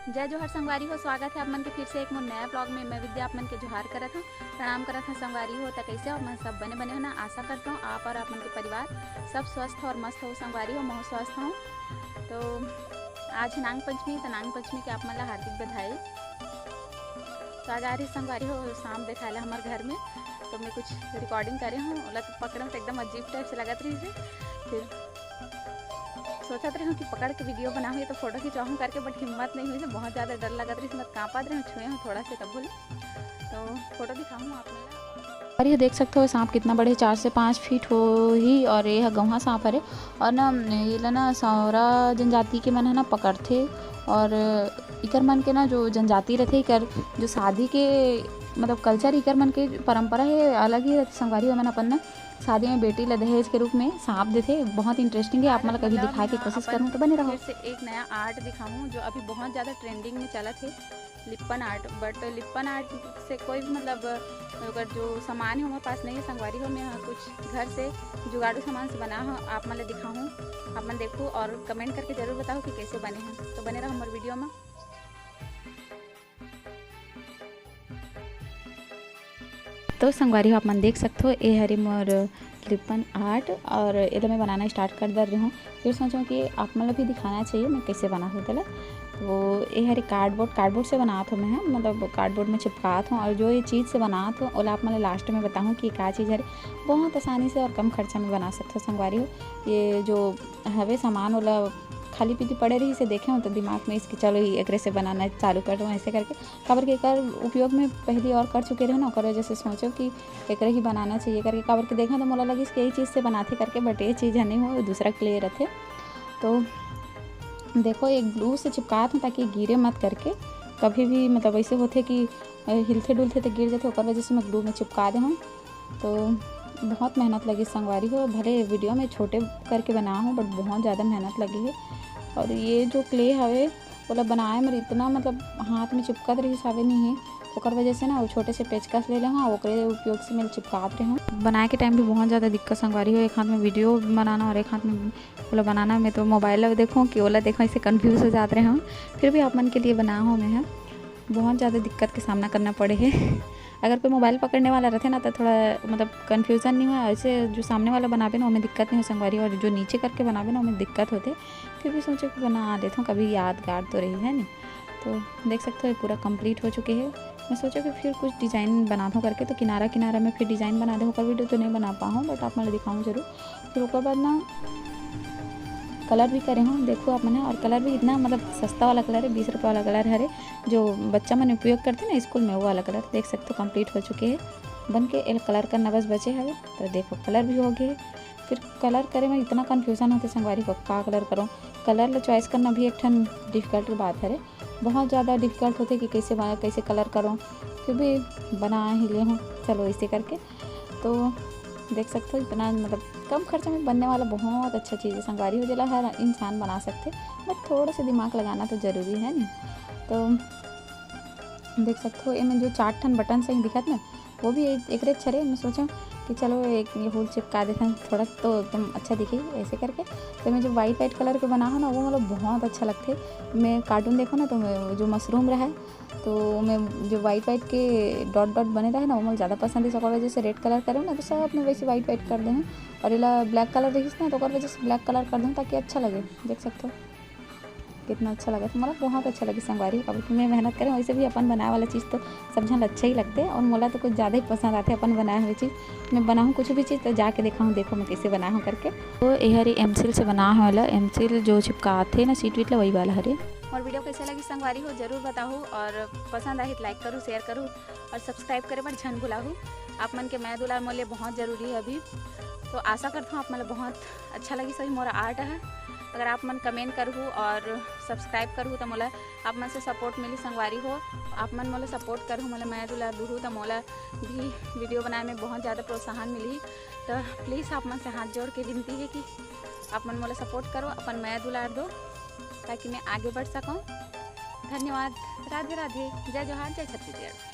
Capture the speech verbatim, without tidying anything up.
जय जोहार संगवारी हो, स्वागत है आप मन के फिर से एक मोर नया vlog में। मैं विद्या आप मन के जोहार करत हूँ, प्रणाम करत हूँ संगवारी हो। त कैसे हो आप मन? सब बने बने हो ना? आशा करता हूँ आप और आप मन के परिवार सब स्वस्थ और मस्त हो संगवारी हो। महू स्वस्थ हूँ। तो आज नाग पंचमी, तो नाग पंचमी के आप मन ला हार्दिक बधाई। तो आज आ रही संगवारी हो सांप देखाए ला हमारे घर में, तो मैं कुछ recording करे हूँ। ओला तो पकड़े में तो एकदम अजीब type से लगत रही है, फिर सोचत रही हूँ कि पकड़ के video बनाऊँ या तो photo खिंचवाऊँ करके, but हिम्मत नहीं हुई, बहुत ज़्यादा डर लगत रही, मैं काँपत रही हूँ, छुए हूँ थोड़ा से तब बोले। तो photo दिखाऊँ आप मन ला। और ये देख सकते हो सांप कितना बड़े, चार से पाँच फीट हो ही, और ये ह गौहा सांप हरे। और ना ये ला ना सौरा जनजाति के मन है ना पकड़थे, और इकर मन के ना जो जनजाति रहथे, इकर जो शादी के मतलब culture, इकर मन के परंपरा है अलग ही रहथे संगवारी हो। मन अपन ना शादी में बेटी ला दहेज के रूप में सांप देथे। बहुत interesting है, आप मन ला कभी दिखाए के कोशिश करूँ तो बने रहो। फिर से एक नया art दिखाऊँ जो अभी बहुत ज़्यादा trending में चलत है, Lippan art। But Lippan art से कोई भी मतलब अगर जो सामान है हमारे पास नहीं है संगवारी हो, मैं यहाँ कुछ घर से जुगाड़ू सामान से बना हूँ, आप मन ला दिखाऊँ, आप मन देखो और comment करके जरूर बताओ कि कैसे बने हैं। तो बने रहो हमारे video में। तो संगवारी हो, आप मन देख सकते हो, ये हरे मोर लिप्पन art और एला मैं बनाना start कर दे रही हूँ। फिर सोचो कि आप मन ला भी दिखाना चाहिए मैं कैसे बना हूँ तेला। तो ये हरे cardboard, cardboard से बनात हूँ मैं, हाँ, मतलब cardboard में चिपकात हूँ। और जो ये चीज़ से बनात हूँ ओला आप मन ला last में बताऊँ कि का चीज़ हरे। बहुत आसानी से और कम खर्चा में बना सकते हो संगवारी हो। ये जो हवे सामान ओला खाली पीती पड़े रही से देखे हूँ तो दिमाग में इसकी चलो ही एकरे से बनाना चालू कर दूँ ऐसे करके। काबर के एकर उपयोग में पहली और कर चुके रहे ना, ओकर वजह से सोचो कि एकरे ही बनाना चाहिए करके। काबर के देखा तो मोला लगिस कि यही चीज़ से बनाथे करके, but ये चीज़ ह नहीं हो, दूसरा clay रथे। तो देखो, एक glue से चिपकात हूँ ताकि गिरे मत करके। कभी भी मतलब ऐसे होथे कि अ, हिलथे डुलथे तो गिर जाथे, ओकर वजह से मैं glue में चिपका दे हूँ। तो बहुत मेहनत लगी संगवारी हो, भले video में छोटे करके बना हूँ, but बहुत ज़्यादा मेहनत लगी है। और ये जो clay हवे, ओला बनाए में इतना मतलब हाथ में चिपकत रहिस हवे नहीं है, ओकर वजह से ना वो छोटे से पेचकस ले ले हूँ, ओकरे उपयोग से मैं चिपकात रहे हूँ। बनाए के time भी बहुत ज़्यादा दिक्कत संगवारी हो, एक हाथ में video बनाना और एक हाथ में ओला बनाना। मैं तो mobile ला देखूँ कि ओला देखूँ, ऐसे confuse हो जात रहे हूँ। फिर भी आप मन के लिए बना हूँ मैं, हाँ, बहुत ज़्यादा दिक्कत के सामना करना पड़े है। अगर कोई mobile पकड़ने वाला रहते ना तो थोड़ा मतलब confusion नहीं हुआ, ऐसे जो सामने वाला बनाबे ना ओमे दिक्कत नहीं हो संगवारी, और जो नीचे करके बनाबे ना ओमे दिक्कत होते। फिर भी सोचे कि बना लेता हूँ, कभी यादगार तो रही है नहीं। तो देख सकते हो ये पूरा complete हो चुके हैं। मैं सोचा कि फिर कुछ design बनाता हूँ करके, तो किनारा किनारा में फिर design बना दे। ओकर video तो नहीं बना पाऊँ, but आप मन ला दिखाऊँ जरूर। फिर ओकर बाद ना colour भी करे हूँ, देखो आप मन, और colour भी इतना मतलब सस्ता वाला colour है, बीस रुपये वाला colour हरे, जो बच्चा मन उपयोग करते ना स्कूल में, वो वाला colour। देख सकते हो complete हो चुके हैं बन के, एल colour करना बस बचे हवे। तो देखो colour भी हो गए। फिर colour करे में इतना confusion होते संगवारी हो, का colour करो, colour ला choice करना भी एक ठन difficult बात हरे, बहुत ज़्यादा difficult होते कि कैसे बना, कैसे colour करो, फिर भी बना ही ले हूँ। चलो इसे करके तो देख सकते हो इतना मतलब कम खर्चा में बनने वाला बहुत अच्छा चीज़ है संगवारी हो, जेला हर इंसान बना सकते, but थोड़ा सा दिमाग लगाना तो ज़रूरी है नहीं। तो देख सकते हो एमे जो चार ठन बटन सही दिखत ना, वो भी एक, एकरे अच्छा रहे। मैं सोचा कि चलो एक ये hole चिपका देते हैं, थोड़ा तो एकदम अच्छा दिखे ऐसे करके। तो मैं जो white white colour के बना हो ना, वो मतलब बहुत अच्छा लगते। मैं cartoon देखो ना, तो मैं जो mushroom रहा है, तो मैं जो white white के dot dot बने रहे ना, वो मोला ज़्यादा पसंद है। ओकर वजह से red colour करे ना, तो सब में वैसे white white कर दे हैं। और एला black colour रहिस ना, तो ओकर वजह से black colour कर दे हैं, ताकि अच्छा लगे। देख सकते हो कितना अच्छा लगा, तो मोला बहुत अच्छा लगे संगवारी, काबर कि मैं मेहनत करें, वैसे भी अपन बनाए वाला चीज़ तो सब झन अच्छा ही लगते। और मोला तो कुछ ज़्यादा ही पसंद आते अपन बनाए हुए चीज़। मैं बनाऊँ कुछ भी चीज़ तो जाके देखाऊँ, देखो मैं कैसे बनाए हूँ करके। तो ये हरे एमसील से बनाए वाला, एमसील जो चिपकाथे ना सीट वीट ला, वही वाला हरे। और video कैसे लगी संगवारी हो जरूर बताओ, और पसंद आही तो like करूँ, share करूँ, और subscribe करे बर झन भुलाहू। आप मन के मया दुलार मोर लिए बहुत जरूरी है अभी। तो आशा करता हूँ आप मन ला बहुत अच्छा लगी सही मोर art है। अगर आप मन comment करहू और subscribe करहू तो मोला आप मन से support मिली संगवारी हो। आप मन मोला support करहू, मोला मया दुलार दुहू तो मोला भी video बनाए में बहुत ज़्यादा प्रोत्साहन मिली। तो please आप मन से हाथ जोड़ के विनती है कि आप मन मोला support करो, अपन मया दुलार दो, ताकि मैं आगे बढ़ सकूँ। धन्यवाद। राधे राधे। जय जोहार, जय छत्तीसगढ़।